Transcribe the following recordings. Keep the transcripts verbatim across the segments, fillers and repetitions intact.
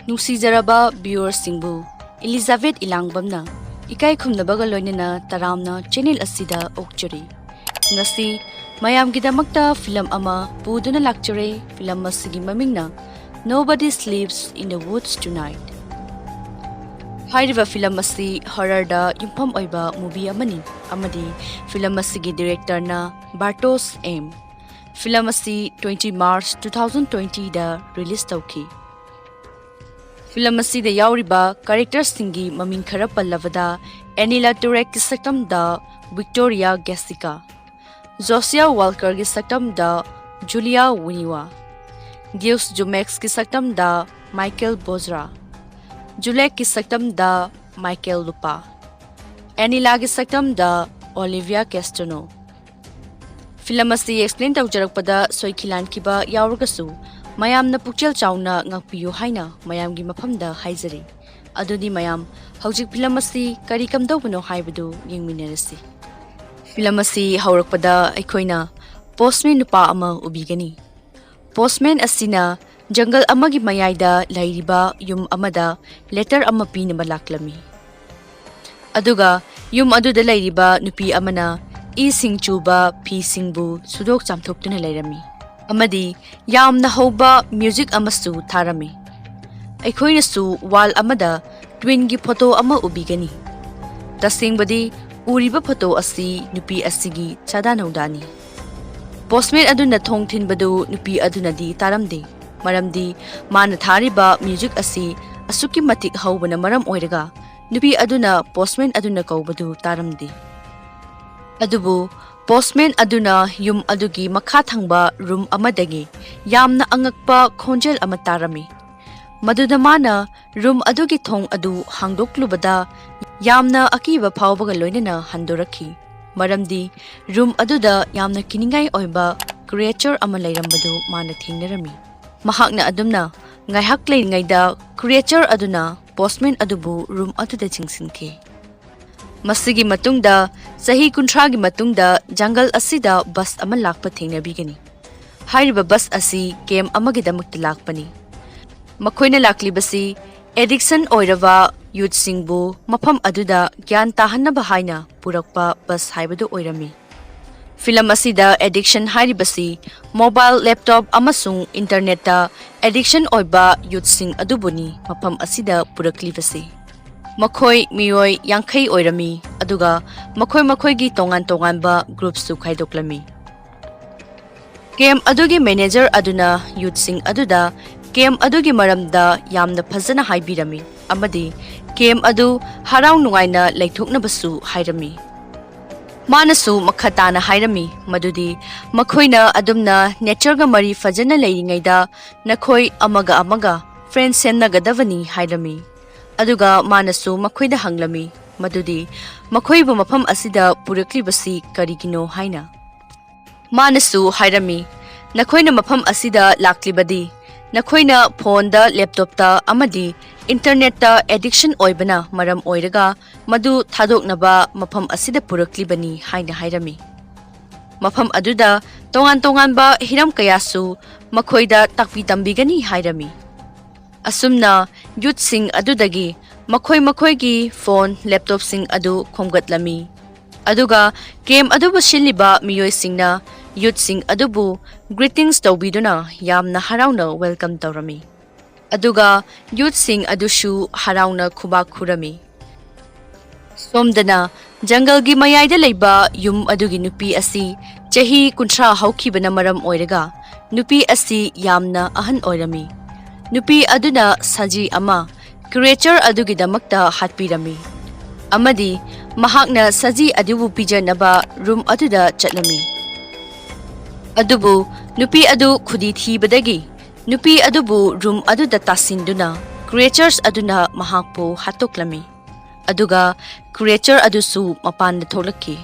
ꯅꯨꯡꯁꯤꯖꯔꯕ viewerꯁꯤꯡꯕꯨ ꯏꯂꯤꯖꯥꯕꯦꯠ ꯏꯂꯥꯡꯕꯝꯅ ꯏꯀꯥꯏ ꯈꯨꯝꯅꯕꯒ ꯂꯣꯏꯅꯅ ꯇꯔꯥꯝꯅ channel ꯑꯁꯤꯗ ꯑꯣꯛꯆꯔꯤ꯫ ꯉꯁꯤ ꯃꯌꯥꯝꯒꯤꯗꯃꯛꯇ film ꯑꯃ ꯄꯨꯗꯨꯅ ꯂꯥꯛꯆꯔꯦ꯫ Film ꯑꯁꯤꯒꯤ ꯃꯃꯤꯡꯅ Nobody Sleeps in the Woods Tonight꯫ ꯍꯥꯏꯔꯤꯕ film ꯑꯁꯤ horrorꯗ ꯌꯨꯝꯐꯝ ꯑꯣꯏꯕ movie ꯑꯃꯅꯤ ꯑꯃꯗꯤ film ꯑꯁꯤꯒꯤ directorꯅ Bartosz M꯫ Film ꯑꯁꯤ twenty March two thousand twentyꯗ release ꯇꯧꯈꯤ꯫ Film ꯑꯁꯤꯗ ꯌꯥꯎꯔꯤꯕ characterꯁꯤꯡꯒꯤ ꯃꯃꯤꯡ ꯈꯔ ꯄꯜꯂꯕꯗ, Anila Turekꯀꯤ ꯁꯛꯇꯝꯗ Victoria Gesica, Joshua Walkerꯒꯤ ꯁꯛꯇꯝꯗ Julia Winiwa, Deus Jumexꯀꯤ ꯁꯛꯇꯝꯗ Michael Bozrah, Julekꯀꯤ ꯁꯛꯇꯝꯗ Michael Lupa, Anilaꯒꯤ ꯁꯛꯇꯝꯗ Olivia Castano꯫ Film ꯑꯁꯤ explain ꯇꯧꯖꯔꯛꯄꯗ ꯁꯣꯏꯈꯤ ꯂꯥꯟꯈꯤꯕ ꯌꯥꯎꯔꯒꯁꯨ ꯃꯌꯥꯝꯅ ꯄꯨꯛꯆꯦꯜ ꯆꯥꯎꯅ ꯉꯥꯛꯄꯤꯌꯨ ꯍꯥꯏꯅ ꯃꯌꯥꯝꯒꯤ ꯃꯐꯝꯗ ꯍꯥꯏꯖꯔꯤ꯫ ꯑꯗꯨꯗꯤ ꯃꯌꯥꯝ, ꯍꯧꯖꯤꯛ film ꯑꯁꯤ ꯀꯔꯤ ꯀꯝꯗꯧꯕꯅꯣ ꯍꯥꯏꯕꯗꯨ ꯌꯦꯡꯃꯤꯟꯅꯔꯁꯤ꯫ Film ꯑꯁꯤ ꯍꯧꯔꯛꯄꯗ ꯑꯩꯈꯣꯏꯅ postman ꯅꯨꯄꯥ ꯑꯃ ꯎꯕꯤꯒꯅꯤ꯫ Postman ꯑꯁꯤꯅ jungle ꯑꯃꯒꯤ ꯃꯌꯥꯏꯗ ꯂꯩꯔꯤꯕ ꯌꯨꯝ ꯑꯃꯗ letter ꯑꯃ ꯄꯤꯅꯕ ꯂꯥꯛꯂꯝꯃꯤ꯫ ꯑꯗꯨꯒ ꯌꯨꯝ ꯑꯗꯨꯗ ꯂꯩꯔꯤꯕ ꯅꯨꯄꯤ ꯑꯃꯅ ꯏꯁꯤꯡ ꯆꯨꯕ ꯐꯤꯁꯤꯡꯕꯨ ꯁꯨꯗꯣꯛ ꯆꯥꯝꯊꯣꯛꯇꯨꯅ ꯂꯩꯔꯝꯃꯤ ꯑꯃꯗꯤ ꯌꯥꯝꯅ ꯍꯧꯕ music ꯑꯃꯁꯨ ꯊꯥꯔꯝꯃꯤ꯫ ꯑꯩꯈꯣꯏꯅꯁꯨ wall ꯑꯃꯗ twinꯒꯤ photo ꯑꯃ ꯎꯕꯤꯒꯅꯤ꯫ ꯇꯁꯦꯡꯕꯗꯤ ꯎꯔꯤꯕ photo ꯑꯁꯤ ꯅꯨꯄꯤ ꯑꯁꯤꯒꯤ ꯆꯥꯗꯥ ꯅꯧꯗꯥꯅꯤ꯫ Postman ꯑꯗꯨꯅ ꯊꯣꯡ ꯊꯤꯟꯕꯗꯨ ꯅꯨꯄꯤ ꯑꯗꯨꯅꯗꯤ ꯇꯥꯔꯝꯗꯦ, ꯃꯔꯝꯗꯤ ꯃꯥꯅ ꯊꯥꯔꯤꯕ music ꯑꯁꯤ ꯑꯁꯨꯛꯀꯤ ꯃꯇꯤꯛ ꯍꯧꯕꯅ ꯃꯔꯝ ꯑꯣꯏꯔꯒ ꯅꯨꯄꯤ ꯑꯗꯨꯅ postman ꯑꯗꯨꯅ ꯀꯧꯕꯗꯨ ꯇꯥꯔꯝꯗꯦ꯫ ꯑꯗꯨꯕꯨ postman ꯑꯗꯨꯅ ꯌꯨꯝ ꯑꯗꯨꯒꯤ ꯃꯈꯥ ꯊꯪꯕ room ꯑꯃꯗꯒꯤ ꯌꯥꯝꯅ ꯑꯉꯛꯄ ꯈꯣꯟꯖꯦꯜ ꯑꯃ ꯇꯥꯔꯝꯃꯤ꯫ ꯃꯗꯨꯗ ꯃꯥꯅ room ꯑꯗꯨꯒꯤ ꯊꯣꯡ ꯑꯗꯨ ꯍꯥꯡꯗꯣꯛꯂꯨꯕꯗ ꯌꯥꯝꯅ ꯑꯀꯤꯕ ꯐꯥꯎꯕꯒ ꯂꯣꯏꯅꯅ ꯍꯟꯗꯣꯔꯛꯈꯤ, ꯃꯔꯝꯗꯤ room ꯑꯗꯨꯗ ꯌꯥꯝꯅ ꯀꯤꯅꯤꯡꯉꯥꯏ ꯑꯣꯏꯕ creature ꯑꯃ ꯂꯩꯔꯝꯕꯗꯨ ꯃꯥꯅ ꯊꯦꯡꯅꯔꯝꯃꯤ꯫ ꯃꯍꯥꯛꯅ ꯑꯗꯨꯝꯅ ꯉꯥꯏꯍꯥꯛ ꯂꯩꯔꯤꯉꯩꯗ creature ꯑꯗꯨꯅ postman ꯑꯗꯨꯕꯨ room ꯑꯗꯨꯗ ꯆꯤꯡꯁꯤꯟꯈꯤ꯫ ꯃꯁꯤꯒꯤ ꯃꯇꯨꯡꯗ ꯆꯍꯤ ꯀꯨꯟꯊ꯭ꯔꯥꯒꯤ ꯃꯇꯨꯡꯗ jungle ꯑꯁꯤꯗ bus ꯑꯃ ꯂꯥꯛꯄ ꯊꯦꯡꯅꯕꯤꯒꯅꯤ꯫ ꯍꯥꯏꯔꯤꯕ bus ꯑꯁꯤ camp ꯑꯃꯒꯤꯗꯃꯛꯇ ꯂꯥꯛꯄꯅꯤ꯫ ꯃꯈꯣꯏꯅ ꯂꯥꯛꯂꯤꯕꯁꯤ ꯑꯦꯗꯤꯛꯁꯟ ꯑꯣꯏꯔꯕ ꯌꯨꯠꯁꯤꯡꯕꯨ ꯃꯐꯝ ꯑꯗꯨꯗ ꯒ꯭ꯌꯥꯟ ꯇꯥꯍꯟꯅꯕ ꯍꯥꯏꯅ ꯄꯨꯔꯛꯄ ꯕꯁ ꯍꯥꯏꯕꯗꯨ ꯑꯣꯏꯔꯝꯃꯤ꯫ ꯐꯤꯂꯝ ꯑꯁꯤꯗ ꯑꯦꯗꯤꯛꯁꯟ ꯍꯥꯏꯔꯤꯕꯁꯤ ꯃꯣꯕꯥꯏꯜ, ꯂꯦꯞꯇꯣꯞ ꯑꯃꯁꯨꯡ ꯏꯟꯇꯔꯅꯦꯠꯇ ꯑꯦꯗꯤꯛꯁꯟ ꯑꯣꯏꯕ ꯌꯨꯠꯁꯤꯡ ꯑꯗꯨꯕꯨꯅꯤ ꯃꯐꯝ ꯑꯁꯤꯗ ꯄꯨꯔꯛꯂꯤꯕꯁꯤ꯫ ꯃꯈꯣꯏ ꯃꯤꯑꯣꯏ ꯌꯥꯡꯈꯩ ꯑꯣꯏꯔꯝꯃꯤ, ꯑꯗꯨꯒ ꯃꯈꯣꯏ ꯃꯈꯣꯏꯒꯤ ꯇꯣꯉꯥꯟ ꯇꯣꯉꯥꯟꯕ ꯒ꯭ꯔꯨꯞꯁꯨ ꯈꯥꯏꯗꯣꯛꯂꯝꯃꯤ꯫ ꯀꯦꯝꯞ ꯑꯗꯨꯒꯤ ꯃꯦꯅꯦꯖꯔ ꯑꯗꯨꯅ ꯌꯨꯠꯁꯤꯡ ꯑꯗꯨꯗ ꯀꯦꯝꯞ ꯑꯗꯨꯒꯤ ꯃꯔꯝꯗ ꯌꯥꯝꯅ ꯐꯖꯅ ꯍꯥꯏꯕꯤꯔꯝꯃꯤ ꯑꯃꯗꯤ ꯀꯦꯝꯞ ꯑꯗꯨ ꯍꯔꯥꯎ ꯅꯨꯡꯉꯥꯏꯅ ꯂꯩꯊꯣꯛꯅꯕꯁꯨ ꯍꯥꯏꯔꯝꯃꯤ꯫ ꯃꯥꯅꯁꯨ ꯃꯈꯥ ꯇꯥꯅ ꯍꯥꯏꯔꯝꯃꯤ ꯃꯗꯨꯗꯤ ꯃꯈꯣꯏꯅ ꯑꯗꯨꯝꯅ ꯅꯦꯆꯔꯒ ꯃꯔꯤ ꯐꯖꯅ ꯂꯩꯔꯤꯉꯩꯗ ꯅꯈꯣꯏ ꯑꯃꯒ ꯑꯃꯒ ꯐ꯭ꯔꯦꯟ ꯁꯦꯝꯅꯒꯗꯕꯅꯤ ꯍꯥꯏꯔꯝꯃꯤ꯫ ꯑꯗꯨꯒ ꯃꯥꯅꯁꯨ ꯃꯈꯣꯏꯗ ꯍꯪꯂꯝꯃꯤ ꯃꯗꯨꯗꯤ ꯃꯈꯣꯏꯕꯨ ꯃꯐꯝ ꯑꯁꯤꯗ ꯄꯨꯔꯛꯂꯤꯕꯁꯤ ꯀꯔꯤꯒꯤꯅꯣ ꯍꯥꯏꯅ꯫ ꯃꯥꯅꯁꯨ ꯍꯥꯏꯔꯝꯃꯤ, "ꯅꯈꯣꯏꯅ ꯃꯐꯝ ꯑꯁꯤꯗ ꯂꯥꯛꯂꯤꯕꯗꯤ ꯅꯈꯣꯏꯅ ꯐꯣꯟꯗ, ꯂꯦꯞꯇꯣꯞꯇ ꯑꯃꯗꯤ ꯏꯟꯇꯔꯅꯦꯠꯇ ꯑꯦꯗꯤꯛꯁꯟ ꯑꯣꯏꯕꯅ ꯃꯔꯝ ꯑꯣꯏꯔꯒ ꯃꯗꯨ ꯊꯥꯗꯣꯛꯅꯕ ꯃꯐꯝ ꯑꯁꯤꯗ ꯄꯨꯔꯛꯂꯤꯕꯅꯤ" ꯍꯥꯏꯅ ꯍꯥꯏꯔꯝꯃꯤ꯫ ꯃꯐꯝ ꯑꯗꯨꯗ ꯇꯣꯉꯥꯟ ꯇꯣꯉꯥꯟꯕ ꯍꯤꯔꯝ ꯀꯌꯥꯁꯨ ꯃꯈꯣꯏꯗ ꯇꯥꯛꯄꯤ ꯇꯝꯕꯤꯒꯅꯤ ꯍꯥꯏꯔꯝꯃꯤ꯫ ꯑꯁꯨꯝꯅ ꯌꯨꯠꯁꯤꯡ ꯑꯗꯨꯗꯒꯤ ꯃꯈꯣꯏ ꯃꯈꯣꯏꯒꯤ ꯐꯣꯟ, ꯂꯦꯞꯇꯣꯞꯁꯤꯡ ꯑꯗꯨ ꯈꯣꯝꯒꯠꯂꯝꯃꯤ꯫ ꯑꯗꯨꯒ ꯀꯦꯝꯞ ꯑꯗꯨꯕꯨ ꯁꯤꯜꯂꯤꯕ ꯃꯤꯑꯣꯏꯁꯤꯡꯅ ꯌꯨꯠꯁꯤꯡ ꯑꯗꯨꯕꯨ ꯒ꯭ꯔꯤꯇꯤꯡꯁ ꯇꯧꯕꯤꯗꯨꯅ ꯌꯥꯝꯅ ꯍꯔꯥꯎꯅ ꯋꯦꯜꯀꯝ ꯇꯧꯔꯝꯃꯤ꯫ ꯑꯗꯨꯒ ꯌꯨꯠꯁꯤꯡ ꯑꯗꯨꯁꯨ ꯍꯔꯥꯎꯅ ꯈꯨꯕꯥꯛ ꯈꯨꯔꯝꯃꯤ꯫ ꯁꯣꯝꯗꯅ ꯖꯪꯒꯜꯒꯤ ꯃꯌꯥꯏꯗ ꯂꯩꯕ ꯌꯨꯝ ꯑꯗꯨꯒꯤ ꯅꯨꯄꯤ ꯑꯁꯤ ꯆꯍꯤ ꯀꯨꯟꯊ꯭ꯔꯥ ꯍꯧꯈꯤꯕꯅ ꯃꯔꯝ ꯑꯣꯏꯔꯒ ꯅꯨꯄꯤ ꯑꯁꯤ ꯌꯥꯝꯅ ꯑꯍꯟ ꯑꯣꯏꯔꯝꯃꯤ꯫ ꯅꯨꯄꯤ ꯑꯗꯨꯅ ꯁꯖꯤ ꯑꯃ ꯀ꯭ꯔꯤꯌꯦꯆꯔ ꯑꯗꯨꯒꯤꯗꯃꯛꯇ ꯍꯥꯠꯄꯤꯔꯝꯃꯤ ꯑꯃꯗꯤ ꯃꯍꯥꯛꯅ ꯁꯖꯤ ꯑꯗꯨꯕꯨ ꯄꯤꯖꯅꯕ ꯔꯨꯝ ꯑꯗꯨꯗ ꯆꯠꯂꯝꯃꯤ꯫ ꯑꯗꯨꯕꯨ ꯅꯨꯄꯤ ꯑꯗꯨ ꯈꯨꯗꯤ ꯊꯤꯕꯗꯒꯤ ꯅꯨꯄꯤ ꯑꯗꯨꯕꯨ ꯔꯨꯝ ꯑꯗꯨꯗ ꯇꯥꯁꯤꯟꯗꯨꯅ ꯀ꯭ꯔꯤꯌꯦꯆꯔꯁ ꯑꯗꯨꯅ ꯃꯍꯥꯛꯄꯨ ꯍꯥꯠꯇꯣꯛꯂꯝꯃꯤ꯫ ꯑꯗꯨꯒ ꯀ꯭ꯔꯤꯌꯦꯆꯔ ꯑꯗꯨꯁꯨ ꯃꯄꯥꯟꯗ ꯊꯣꯛꯂꯛꯈꯤ꯫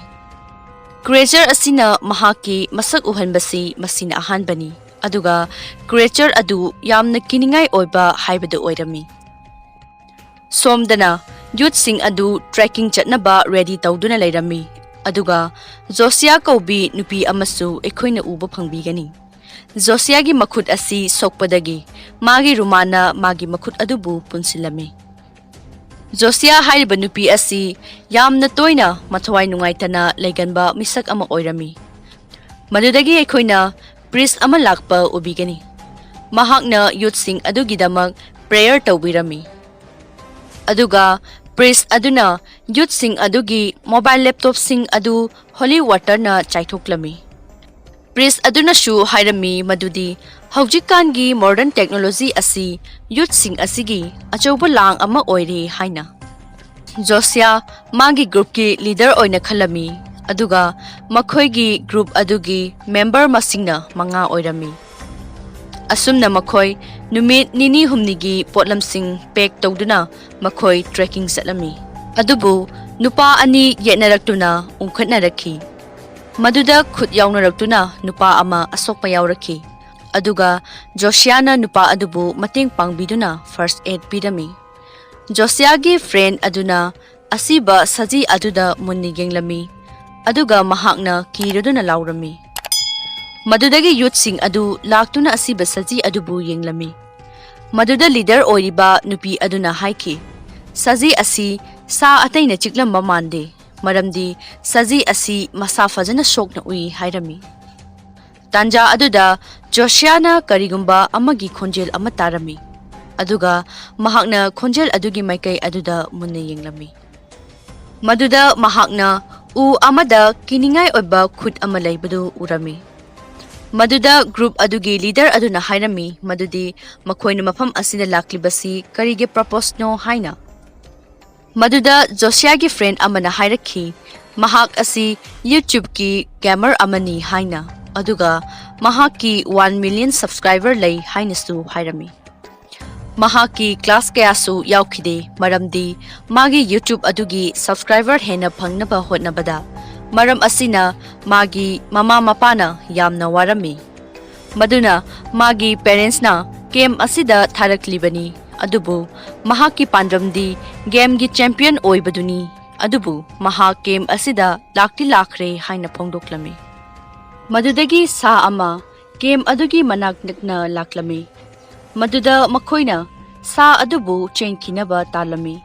ꯀ꯭ꯔꯤꯌꯦꯆꯔ ꯑꯁꯤꯅ ꯃꯍꯥꯛꯀꯤ ꯃꯁꯛ ꯎꯍꯟꯕꯁꯤ ꯃꯁꯤꯅ ꯑꯍꯥꯟꯕꯅꯤ, ꯑꯗꯨꯒ ꯀ꯭ꯔꯤꯌꯦꯆꯔ ꯑꯗꯨ ꯌꯥꯝꯅ ꯀꯤꯅꯤꯡꯉꯥꯏ ꯑꯣꯏꯕ ꯍꯥꯏꯕꯗꯨ ꯑꯣꯏꯔꯝꯃꯤ꯫ ꯁꯣꯝꯗꯅ ꯌꯨꯠꯁꯤꯡ ꯑꯗꯨ ꯇ꯭ꯔꯦꯛꯀꯤꯡ ꯆꯠꯅꯕ ꯔꯦꯗꯤ ꯇꯧꯗꯨꯅ ꯂꯩꯔꯝꯃꯤ, ꯑꯗꯨꯒ ꯖꯣꯁꯤꯌꯥ ꯀꯧꯕꯤ ꯅꯨꯄꯤ ꯑꯃꯁꯨ ꯑꯩꯈꯣꯏꯅ ꯎꯕ ꯐꯪꯕꯤꯒꯅꯤ꯫ ꯖꯣꯁꯤꯌꯥꯒꯤ ꯃꯈꯨꯠ ꯑꯁꯤ ꯁꯣꯛꯄꯗꯒꯤ ꯃꯥꯒꯤ ꯔꯨꯃꯥꯟꯅ ꯃꯥꯒꯤ ꯃꯈꯨꯠ ꯑꯗꯨꯕꯨ ꯄꯨꯟꯁꯤꯜꯂꯝꯃꯤ꯫ ꯖꯣꯁꯤꯌꯥ ꯍꯥꯏꯔꯤꯕ ꯅꯨꯄꯤ ꯑꯁꯤ ꯌꯥꯝꯅ ꯇꯣꯏꯅ ꯃꯊꯋꯥꯏ ꯅꯨꯡꯉꯥꯏꯇꯅ ꯂꯩꯒꯟꯕ ꯃꯤꯁꯛ ꯑꯃ ꯑꯣꯏꯔꯝꯃꯤ꯫ ꯃꯗꯨꯗꯒꯤ ꯑꯩꯈꯣꯏꯅ ꯄ꯭ꯔꯤꯁ ꯑꯃ ꯂꯥꯛꯄ ꯎꯕꯤꯒꯅꯤ꯫ ꯃꯍꯥꯛꯅ ꯌꯨꯠꯁꯤꯡ ꯑꯗꯨꯒꯤꯗꯃꯛ ꯄ꯭ꯔꯦꯌꯔ ꯇꯧꯕꯤꯔꯝꯃꯤ꯫ ꯑꯗꯨꯒ ꯄ꯭ꯔꯤꯁ ꯑꯗꯨꯅ ꯌꯨꯠꯁꯤꯡ ꯑꯗꯨꯒꯤ ꯃꯣꯕꯥꯏꯜ ꯂꯦꯞꯇꯣꯞꯁꯤꯡ ꯑꯗꯨ ꯍꯣꯂꯤ ꯋꯥꯇꯔꯅ ꯆꯥꯏꯊꯣꯛꯂꯝꯃꯤ꯫ ꯄ꯭ꯔꯤꯁ ꯑꯗꯨꯅꯁꯨ ꯍꯥꯏꯔꯝꯃꯤ ꯃꯗꯨꯗꯤ ꯍꯧꯖꯤꯛꯀꯥꯟꯒꯤ ꯃꯣꯗꯔꯟ ꯇꯦꯛꯅꯣꯂꯣꯖꯤ ꯑꯁꯤ ꯌꯨꯠꯁꯤꯡ ꯑꯁꯤꯒꯤ ꯑꯆꯧꯕ ꯂꯥꯡ ꯑꯃ ꯑꯣꯏꯔꯦ ꯍꯥꯏꯅ꯫ ꯖꯣꯁꯤꯌꯥ ꯃꯥꯒꯤ ꯒ꯭ꯔꯨꯞꯀꯤ ꯂꯤꯗꯔ ꯑꯣꯏꯅ ꯈꯜꯂꯝꯃꯤ, ꯑꯗꯨꯒ ꯃꯈꯣꯏꯒꯤ ꯒ꯭ꯔꯨꯞ ꯑꯗꯨꯒꯤ ꯃꯦꯝꯕꯔ ꯃꯁꯤꯡꯅ ꯃꯉꯥ ꯑꯣꯏꯔꯝꯃꯤ꯫ ꯑꯁꯨꯝꯅ ꯃꯈꯣꯏ ꯅꯨꯃꯤꯠ ꯅꯤꯅꯤ ꯍꯨꯝꯅꯤꯒꯤ ꯄꯣꯠꯂꯝꯁꯤꯡ ꯄꯦꯛ ꯇꯧꯗꯨꯅ ꯃꯈꯣꯏ ꯇ꯭ꯔꯦꯀꯤꯡ ꯆꯠꯂꯝꯃꯤ꯫ ꯑꯗꯨꯕꯨ ꯅꯨꯄꯥ ꯑꯅꯤ ꯌꯦꯠꯅꯔꯛꯇꯨꯅ ꯎꯪꯈꯠꯅꯔꯛꯈꯤ꯫ ꯃꯗꯨꯗ ꯈꯨꯠ ꯌꯥꯎꯅꯔꯛꯇꯨꯅ ꯅꯨꯄꯥ ꯑꯃ ꯑꯁꯣꯛꯄ ꯌꯥꯎꯔꯛꯈꯤ꯫ ꯑꯗꯨꯒ ꯖꯣꯁꯤꯌꯥꯅ ꯅꯨꯄꯥ ꯑꯗꯨꯕꯨ ꯃꯇꯦꯡ ꯄꯥꯡꯕꯤꯗꯨꯅ ꯐꯥꯔꯁ ꯑꯦꯗ ꯄꯤꯔꯝꯃꯤ꯫ ꯖꯣꯁꯤꯌꯥꯒꯤ ꯐ꯭ꯔꯦꯟ ꯑꯗꯨꯅ ꯑꯁꯤꯕ ꯁꯖꯤ ꯑꯗꯨꯗ ꯃꯨꯟꯅ ꯌꯦꯡꯂꯝꯃꯤ, ꯑꯗꯨꯒ ꯃꯍꯥꯛꯅ ꯀꯤꯔꯗꯨꯅ ꯂꯥꯎꯔꯝꯃꯤ꯫ ꯃꯗꯨꯗꯒꯤ ꯌꯨꯠꯁꯤꯡ ꯑꯗꯨ ꯂꯥꯛꯇꯨꯅ ꯑꯁꯤꯕ ꯁꯖꯤ ꯑꯗꯨꯕꯨ ꯌꯦꯡꯂꯝꯃꯤ꯫ ꯃꯗꯨꯗ ꯂꯤꯗꯔ ꯑꯣꯏꯔꯤꯕ ꯅꯨꯄꯤ ꯑꯗꯨꯅ ꯍꯥꯏꯈꯤ, "ꯁꯖꯤ ꯑꯁꯤ ꯁꯥ ꯑꯇꯩꯅ ꯆꯤꯛꯂꯝꯕ ꯃꯥꯟꯗꯦ, ꯃꯔꯝꯗꯤ ꯁꯖꯤ ꯑꯁꯤ ꯃꯁꯥ ꯐꯖꯅ ꯁꯣꯛꯅ ꯎꯏ" ꯍꯥꯏꯔꯝꯃꯤ꯫ ꯇꯥꯟꯖꯥ ꯑꯗꯨꯗ ꯖꯣꯁꯤꯌꯥꯅ ꯀꯔꯤꯒꯨꯝꯕ ꯑꯃꯒꯤ ꯈꯣꯟꯖꯦꯜ ꯑꯃ ꯇꯥꯔꯝꯃꯤ, ꯑꯗꯨꯒ ꯃꯍꯥꯛꯅ ꯈꯣꯟꯖꯦꯜ ꯑꯗꯨꯒꯤ ꯃꯥꯏꯀꯩ ꯑꯗꯨꯗ ꯃꯨꯟꯅ ꯌꯦꯡꯂꯝꯃꯤ꯫ ꯃꯗꯨꯗ ꯃꯍꯥꯛꯅ ꯎ ꯑꯃꯗ ꯀꯤꯅꯤꯡꯉꯥꯏ ꯑꯣꯏꯕ ꯈꯨꯠ ꯑꯃ ꯂꯩꯕꯗꯨ ꯎꯔꯝꯃꯤ꯫ ꯃꯗꯨꯗ ꯒ꯭ꯔꯨꯞ ꯑꯗꯨꯒꯤ ꯂꯤꯗꯔ ꯑꯗꯨꯅ ꯍꯥꯏꯔꯝꯃꯤ ꯃꯗꯨꯗꯤ ꯃꯈꯣꯏꯅ ꯃꯐꯝ ꯑꯁꯤꯗ ꯂꯥꯛꯂꯤꯕꯁꯤ ꯀꯔꯤꯒꯤ ꯄꯔꯄꯣꯁꯅꯣ ꯍꯥꯏꯅ꯫ ꯃꯗꯨꯗ ꯖꯣꯁꯤꯌꯥꯒꯤ ꯐ꯭ꯔꯦꯟ ꯑꯃꯅ ꯍꯥꯏꯔꯛꯈꯤ, ꯃꯍꯥꯛ ꯑꯁꯤ YouTubeꯀꯤ ꯒꯦꯃꯔ ꯑꯃꯅꯤ ꯍꯥꯏꯅ, ꯑꯗꯨꯒ ꯃꯍꯥꯛꯀꯤ ꯋꯥꯟ ꯃꯤꯂꯤꯌꯟ ꯁꯕꯁꯀ꯭ꯔꯥꯏꯕꯔ ꯂꯩ ꯍꯥꯏꯅꯁꯨ ꯍꯥꯏꯔꯝꯃꯤ꯫ ꯃꯍꯥꯛꯀꯤ ꯀ꯭ꯂꯥꯁ ꯀꯌꯥꯁꯨ ꯌꯥꯎꯈꯤꯗꯦ, ꯃꯔꯝꯗꯤ ꯃꯥꯒꯤ YouTube ꯑꯗꯨꯒꯤ ꯁꯕꯁꯀ꯭ꯔꯥꯏꯕꯔ ꯍꯦꯟꯅ ꯐꯪꯅꯕ ꯍꯣꯠꯅꯕꯗ꯫ ꯃꯔꯝ ꯑꯁꯤꯅ ꯃꯥꯒꯤ ꯃꯃꯥ ꯃꯄꯥꯅ ꯌꯥꯝꯅ ꯋꯥꯔꯝꯃꯤ꯫ ꯃꯗꯨꯅ ꯃꯥꯒꯤ ꯄꯦꯔꯦꯟꯁꯅ ꯀꯦꯝ ꯑꯁꯤꯗ ꯊꯥꯔꯛꯂꯤꯕꯅꯤ, ꯑꯗꯨꯕꯨ ꯃꯍꯥꯛꯀꯤ ꯄꯥꯟꯗꯝꯗꯤ ꯒꯦꯝꯒꯤ ꯆꯦꯝꯄꯤꯌꯟ ꯑꯣꯏꯕꯗꯨꯅꯤ꯫ ꯑꯗꯨꯕꯨ ꯃꯍꯥꯛ ꯀꯦꯝ ꯑꯁꯤꯗ ꯂꯥꯛꯇꯤ ꯂꯥꯛꯈ꯭ꯔꯦ ꯍꯥꯏꯅ ꯐꯣꯡꯗꯣꯛꯂꯝꯃꯤ꯫ ꯃꯗꯨꯗꯒꯤ ꯁꯥ ꯑꯃ ꯀꯦꯝ ꯑꯗꯨꯒꯤ ꯃꯅꯥꯛ ꯅꯛꯅ ꯂꯥꯛꯂꯝꯃꯤ꯫ ꯃꯗꯨꯗ ꯃꯈꯣꯏꯅ ꯁꯥ ꯑꯗꯨꯕꯨ ꯆꯦꯟꯈꯤꯅꯕ ꯇꯥꯜꯂꯝꯃꯤ꯫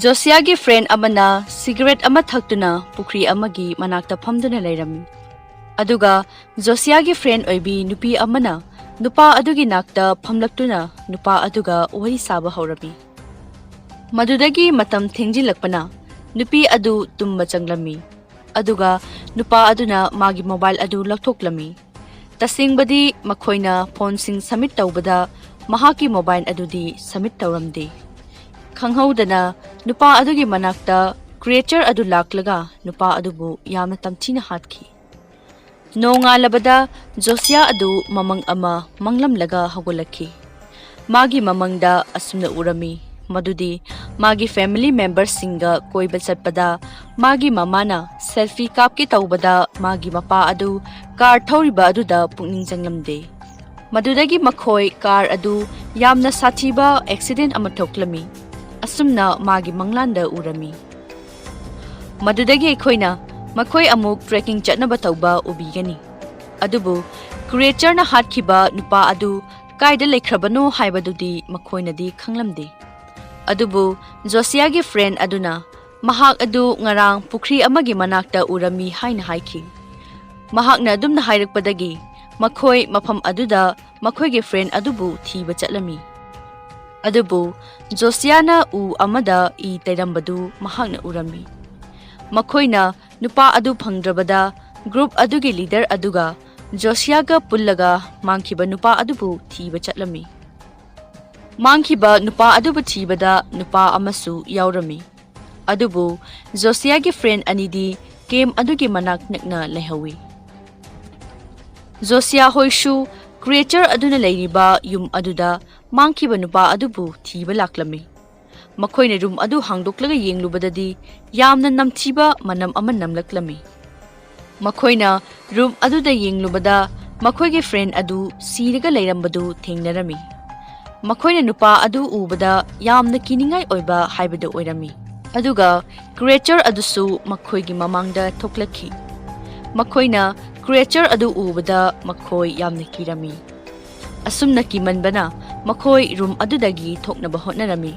ꯖꯣꯁꯤꯌꯥꯒꯤ ꯐ꯭ꯔꯦꯟ ꯑꯃꯅ ꯁꯤꯒꯔꯦꯠ ꯑꯃ ꯊꯛꯇꯨꯅ ꯄꯨꯈ꯭ꯔꯤ ꯑꯃꯒꯤ ꯃꯅꯥꯛꯇ ꯐꯝꯗꯨꯅ ꯂꯩꯔꯝꯃꯤ꯫ ꯑꯗꯨꯒ ꯖꯣꯁꯤꯌꯥꯒꯤ ꯐ꯭ꯔꯦꯟ ꯑꯣꯏꯕꯤ ꯅꯨꯄꯤ ꯑꯃꯅ ꯅꯨꯄꯥ ꯑꯗꯨꯒꯤ ꯅꯥꯛꯇ ꯐꯝꯂꯛꯇꯨꯅ ꯅꯨꯄꯥ ꯑꯗꯨꯒ ꯋꯥꯔꯤ ꯁꯥꯕ ꯍꯧꯔꯝꯃꯤ꯫ ꯃꯗꯨꯗꯒꯤ ꯃꯇꯝ ꯊꯦꯡꯖꯤꯜꯂꯛꯄꯅ ꯅꯨꯄꯤ ꯑꯗꯨ ꯇꯨꯝꯕ ꯆꯪꯂꯝꯃꯤ꯫ ꯑꯗꯨꯒ ꯅꯨꯄꯥ ꯑꯗꯨꯅ ꯃꯥꯒꯤ ꯃꯣꯕꯥꯏꯜ ꯑꯗꯨ ꯂꯧꯊꯣꯛꯂꯝꯃꯤ꯫ ꯇꯁꯦꯡꯕꯗꯤ ꯃꯈꯣꯏꯅ ꯐꯣꯟꯁꯤꯡ ꯁꯕꯃꯤꯠ ꯇꯧꯕꯗ ꯃꯍꯥꯛꯀꯤ ꯃꯣꯕꯥꯏꯜ ꯑꯗꯨꯗꯤ ꯁꯕꯃꯤꯠ ꯇꯧꯔꯝꯗꯦ꯫ ꯈꯪꯍꯧꯗꯅ ꯅꯨꯄꯥ ꯑꯗꯨꯒꯤ ꯃꯅꯥꯛꯇ ꯀ꯭ꯔꯤꯌꯦꯆꯔ ꯑꯗꯨ ꯂꯥꯛꯂꯒ ꯅꯨꯄꯥ ꯑꯗꯨꯕꯨ ꯌꯥꯝꯅ ꯇꯝꯊꯤꯅ ꯍꯥꯠꯈꯤ꯫ ꯅꯣꯡꯉꯥꯜꯂꯕꯗ ꯖꯣꯁꯤꯌꯥ ꯑꯗꯨ ꯃꯃꯪ ꯑꯃ ꯃꯪꯂꯝꯂꯒ ꯍꯧꯒꯠꯂꯛꯈꯤ꯫ ꯃꯥꯒꯤ ꯃꯃꯪꯗ ꯑꯁꯨꯝꯅ ꯎꯔꯝꯃꯤ, ꯃꯗꯨꯗꯤ ꯃꯥꯒꯤ ꯐꯦꯃꯤꯂꯤ ꯃꯦꯝꯕꯔꯁꯤꯡꯒ ꯀꯣꯏꯕ ꯆꯠꯄꯗ ꯃꯥꯒꯤ ꯃꯃꯥꯅ ꯁꯦꯜꯐꯤ ꯀꯥꯞꯀꯦ ꯇꯧꯕꯗ ꯃꯥꯒꯤ ꯃꯄꯥ ꯑꯗꯨ ꯀꯥꯔ ꯊꯧꯔꯤꯕ ꯑꯗꯨꯗ ꯄꯨꯛꯅꯤꯡ ꯆꯪꯂꯝꯗꯦ꯫ ꯃꯗꯨꯗꯒꯤ ꯃꯈꯣꯏ ꯀꯥꯔ ꯑꯗꯨ ꯌꯥꯝꯅ ꯁꯥꯊꯤꯕ ꯑꯦꯛꯁꯤꯗꯦꯟ ꯑꯃ ꯊꯣꯛꯂꯝꯃꯤ꯫ ꯑꯁꯨꯝꯅ ꯃꯥꯒꯤ ꯃꯪꯂꯥꯟꯗ ꯎꯔꯝꯃꯤ꯫ ꯃꯗꯨꯗꯒꯤ ꯑꯩꯈꯣꯏꯅ ꯃꯈꯣꯏ ꯑꯃꯨꯛ ꯇ꯭ꯔꯦꯀꯤꯡ ꯆꯠꯅꯕ ꯇꯧꯕ ꯎꯕꯤꯒꯅꯤ꯫ ꯑꯗꯨꯕꯨ ꯀ꯭ꯔꯤꯌꯦꯆꯔꯅ ꯍꯥꯠꯈꯤꯕ ꯅꯨꯄꯥ ꯑꯗꯨ ꯀꯥꯏꯗ ꯂꯩꯈ꯭ꯔꯕꯅꯣ ꯍꯥꯏꯕꯗꯨꯗꯤ ꯃꯈꯣꯏꯅꯗꯤ ꯈꯪꯂꯝꯗꯦ꯫ ꯑꯗꯨꯕꯨ ꯖꯣꯁꯤꯌꯥꯒꯤ ꯐ꯭ꯔꯦꯟ ꯑꯗꯨꯅ ꯃꯍꯥꯛ ꯑꯗꯨ ꯉꯔꯥꯡ ꯄꯨꯈ꯭ꯔꯤ ꯑꯃꯒꯤ ꯃꯅꯥꯛꯇ ꯎꯔꯝꯃꯤ ꯍꯥꯏꯅ ꯍꯥꯏꯈꯤ꯫ ꯃꯍꯥꯛꯅ ꯑꯗꯨꯝꯅ ꯍꯥꯏꯔꯛꯄꯗꯒꯤ ꯃꯈꯣꯏ ꯃꯐꯝ ꯑꯗꯨꯗ ꯃꯈꯣꯏꯒꯤ ꯐ꯭ꯔꯦꯟ ꯑꯗꯨꯕꯨ ꯊꯤꯕ ꯆꯠꯂꯝꯃꯤ꯫ ꯑꯗꯨꯕꯨ ꯖꯣꯁꯤꯌꯥꯅ ꯎ ꯑꯃꯗ ꯏ ꯇꯩꯔꯝꯕꯗꯨ ꯃꯍꯥꯛꯅ ꯎꯔꯝꯃꯤ꯫ ꯃꯈꯣꯏꯅ ꯅꯨꯄꯥ ꯑꯗꯨ ꯐꯪꯗ꯭ꯔꯕꯗ ꯒ꯭ꯔꯨꯞ ꯑꯗꯨꯒꯤ ꯂꯤꯗꯔ ꯑꯗꯨꯒ ꯖꯣꯁꯤꯌꯥꯒ ꯄꯨꯜꯂꯒ ꯃꯥꯡꯈꯤꯕ ꯅꯨꯄꯥ ꯑꯗꯨꯕꯨ ꯊꯤꯕ ꯆꯠꯂꯝꯃꯤ꯫ ꯃꯥꯡꯈꯤꯕ ꯅꯨꯄꯥ ꯑꯗꯨꯕꯨ ꯊꯤꯕꯗ ꯅꯨꯄꯥ ꯑꯃꯁꯨ ꯌꯥꯎꯔꯝꯃꯤ꯫ ꯑꯗꯨꯕꯨ ꯖꯣꯁꯤꯌꯥꯒꯤ ꯐ꯭ꯔꯦꯟ ꯑꯅꯤꯗꯤ ꯀꯦꯝ ꯑꯗꯨꯒꯤ ꯃꯅꯥꯛ ꯅꯛꯅ ꯂꯩꯍꯧꯋꯤ꯫ ꯖꯣꯁꯤꯌꯥ ꯍꯣꯏꯁꯨ ꯀ꯭ꯔꯤꯌꯦꯆꯔ ꯑꯗꯨꯅ ꯂꯩꯔꯤꯕ ꯌꯨꯝ ꯑꯗꯨꯗ ꯃꯥꯡꯈꯤꯕ ꯅꯨꯄꯥ ꯑꯗꯨꯕꯨ ꯊꯤꯕ ꯂꯥꯛꯂꯝꯃꯤ꯫ ꯃꯈꯣꯏꯅ ꯔꯨꯝ ꯑꯗꯨ ꯍꯥꯡꯗꯣꯛꯂꯒ ꯌꯦꯡꯂꯨꯕꯗꯗꯤ ꯌꯥꯝꯅ ꯅꯝꯊꯤꯕ ꯃꯅꯝ ꯑꯃ ꯅꯝꯂꯛꯂꯝꯃꯤ꯫ ꯃꯈꯣꯏꯅ ꯔꯨꯝ ꯑꯗꯨꯗ ꯌꯦꯡꯂꯨꯕꯗ ꯃꯈꯣꯏꯒꯤ ꯐ꯭ꯔꯦꯟ ꯑꯗꯨ ꯁꯤꯔꯒ ꯂꯩꯔꯝꯕꯗꯨ ꯊꯦꯡꯅꯔꯝꯃꯤ꯫ ꯃꯈꯣꯏꯅ ꯅꯨꯄꯥ ꯑꯗꯨ ꯎꯕꯗ ꯌꯥꯝꯅ ꯀꯤꯅꯤꯡꯉꯥꯏ ꯑꯣꯏꯕ ꯍꯥꯏꯕꯗꯨ ꯑꯣꯏꯔꯝꯃꯤ꯫ ꯑꯗꯨꯒ ꯀ꯭ꯔꯤꯌꯦꯆꯔ ꯑꯗꯨꯁꯨ ꯃꯈꯣꯏꯒꯤ ꯃꯃꯥꯡꯗ ꯊꯣꯛꯂꯛꯈꯤ꯫ ꯃꯈꯣꯏꯅ ꯀ꯭ꯔꯤꯌꯦꯆꯔ ꯑꯗꯨ ꯎꯕꯗ ꯃꯈꯣꯏ ꯌꯥꯝꯅ ꯀꯤꯔꯝꯃꯤ꯫ ꯑꯁꯨꯝꯅ ꯀꯤꯃꯟꯕꯅ ꯃꯈꯣꯏ ꯔꯨꯝ ꯑꯗꯨꯗꯒꯤ ꯊꯣꯛꯅꯕ ꯍꯣꯠꯅꯔꯝꯃꯤ꯫